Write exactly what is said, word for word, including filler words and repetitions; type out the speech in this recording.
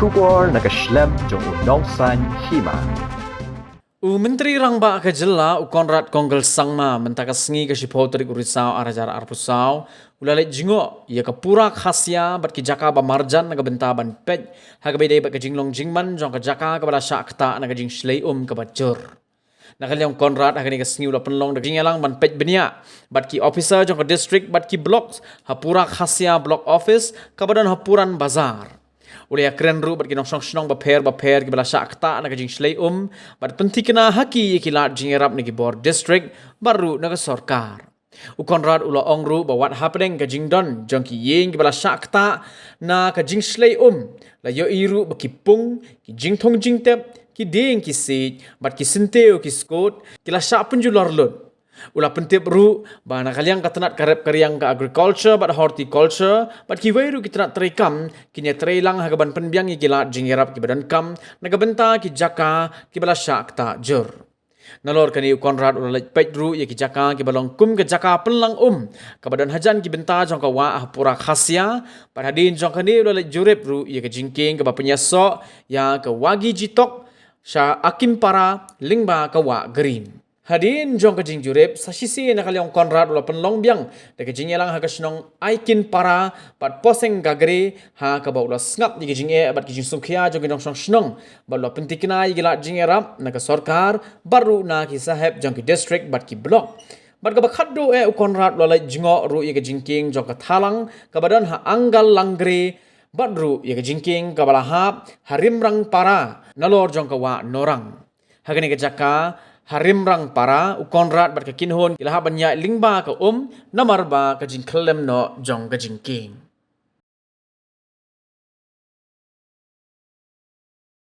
Khubor na ka shlem jong u Nongsaiñ Hima. U Myntri Rangbah ka Jylla, u Conrad Kongkal Sangma, mynta ka sngi ka shiphew tarik u Risaw ar hajar arphew saw, u la leit jngoh ïa ka pura khasia bad ki jaka ba marjan na ka bynta ban peit ha kaba ïadei bad ka jinglong jingman jong ka jaka kaba la shah ktah na ka jingshlei um kaba jur. Na ka liang u Conrad ha kane ka sngi u la pynlong da ka jingïalang ban peit bniah bad ki officer jong ka district bad ki block ha pura khasia block office kaba don ha Puran Bazar. U la ïakren ruh bad ki nongshong shnong bapher bapher kiba la shah ktah na ka jingshlei um bad pynthikna ha ki ïa ki lad jingïarap na ki bor district bad ruh na ka sorkar. U Conrad u la ong ruh ba wat hapdeng ka jingdon jong ki ïing kiba la shah ktah na ka jingshlei um, la ïohi ruh ba ki pung, ki jingthung jingtep, ki dieng ki siej bad ki syntiew ki skud ki la shah pynjulor lut. U la pyntip ruh ba na ka liang ka tnat ka rep ka riang ka agriculture bad horticulture bad kiwei ruh ki tnat treikam kin ïatreilang ha kaban pynbiang ïa ki lad jingïarap kiba donkam na ka bynta ki jaka kiba la shah ktah jur. Nalor kane u Conrad u la leit peit ruh ïa ki jaka kiba long kum ka jaka pynlang um kaba don hajan ki bynta jong ka wah ha pura khasia bad hadien jong kane u la leit jurip ruh ïa ka jingkieng kaba pynïasoh ïa ka Wagi Jitok sha Akinpara lyngba ka wah Green. Hadien jong ka jingjurip sa shisien na ka liang u Conrad u la pynlong biang da ka jingïalang ha ka shnong Akinpara bad Poseng Gagre ha kaba u la sngap ïa ka jingeh bad ka jingsngewkhia jong ki nongshong shnong bad u la pynthikna ïa ki lad jingïarap na ka sorkar bad ruh na ki sahep jong ki district bad ki block. Bad kaba khatduh eh u Conrad u la leit jngoh ruh ïa ka jingkieng jong ka thalang kaba don ha Anggal Langre bad ruh ïa ka jingkieng kaba la hap ha Rimrangpara nalor jong ka wah Norang. Ha kane ka jaka ha Rimrangpara u Conrad bad ka kynhun ki la hap ban ïaid lyngba ka um namar ba ka jingkhyllem noh jong ka jingkieng.